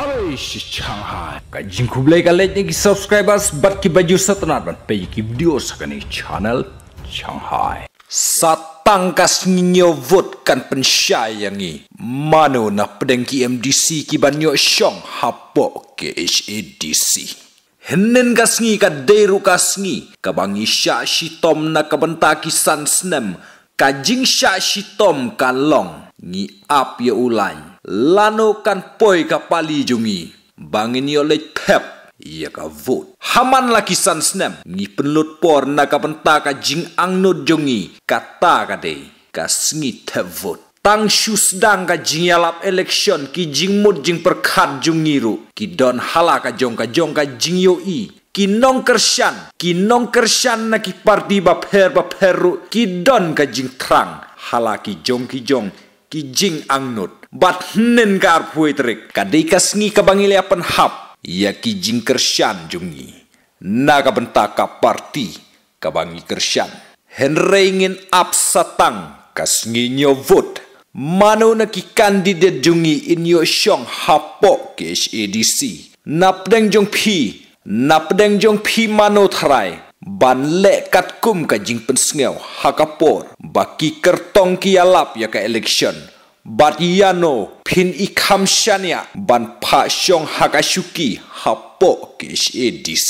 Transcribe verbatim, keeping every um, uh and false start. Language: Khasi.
Alai shi Shanghai. Ka jingkhublei ka leit na ki subscribers bad ki ba ju sngewtynnad ban peit ki video sa kane channel Shanghai. Sa tang ka sngi ñiew vote kan pynshai ïa ngi mano na pdeng ki M D C ki ban ïoh shong hapoh K H A D C. Hynnin ka sngi ka dei ruh ka sngi kaba ngi shah shitom na ka bynta ki san snem. Ka jingshah shitom ka long ngi ap ïa u lain lano kan poi ka pali jong ngi ba ngin ïoh leit thep ïa ka vote. Ha man la ki san snem ngi pynlut por na ka bynta ka jingangnud jong ngi, kata ka dei ka sngi thep vote. Tang shu sdang ka jingïalap election ki jingmut jingpyrkhat jong ngi ruh ki don ha la ka jong ka jong ka jingïohi. Ki nongkyrshan, ki nongkyrshan na ki parti bapher bapher ruh ki don ka jingthrang ha la ki jong ki jong ki jingangnud. Bad hynnin ka arphew tarik ka dei ka sngi kaba ngi la pynhap ïa ki jingkyrshan jong ngi na ka bynta ka parti kaba ngi kyrshan. Hynrei ngin ap sa tang ka sngi ñiew vote mano na ki candidate jong ngi in ïoh shong hapoh K H A D C. Na pdeng jong phi, na pdeng jong phi mano tharai ban leh katkum ka jingpynsngew ha ka por ba ki kyrtong ki ïalap ïa ka election? Bad ïano phin i kham shaniah ban phah shong ha ka shuki hapoh K H A D C?